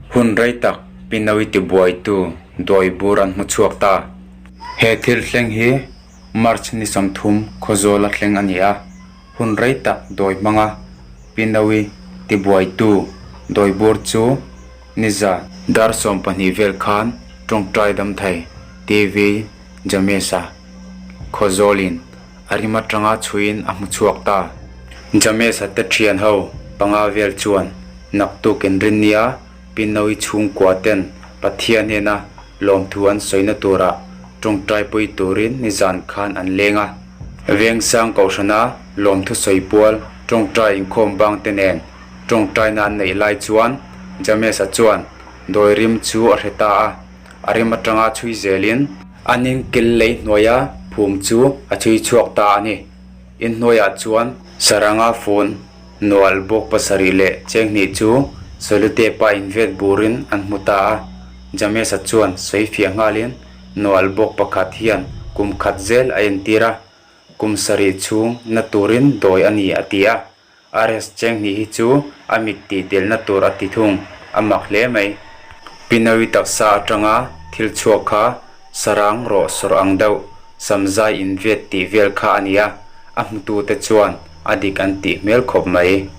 Hun rei tak Pinawi tibuaitu dawi bur an hmu chhuak ta. He thil thleng hi March ni 30 Khawzawla thleng a ni a, hun rei tak dawi hmanga Pinawi tibuaitu dawi bur chu niza dar 12 vel khan tawngtai dam thei TV Jamesa Khawzawlin a rim atanga chhuiin a hmu chhuak ta. Jamesa te thian ho panga vel chuan naktuk inrinnia Pinawi chhungkua ten Pathian hnena lawmthu an sawina turah tawngtai pui turin nizan khan an leng a. Vengsang Kohhrana lawmthu sawi pual tawngtai inkhawm bang te nen tawngtaina an neih lai chuan Jamesa chuan dawi rim chu a hre ta a. A rim atanga chhui zelin an inkil lei hnuaia phum chu a chhui chhuak ta a ni. Inhnuaiah chuan Saranga phone nual bawk pasarih leh cheng hnih chu Solutepa invet burin an hmu ta a. Jamesa chuan sawi fiah nghalin nual bawk pakhat hian kum khat zel a entir a, kum sarih chhung na turin dawi a ni a ti a. RS Chenghnih hi chu a mit tih delna tur a ti thung, a mak hle mai. Pinawi taksa atanga thil chhuak kha sarang rawh sawr ang deuh, samzai inviat tih vel kha a ni a, a hmutute chuan a dik an tih hmel khawp mai.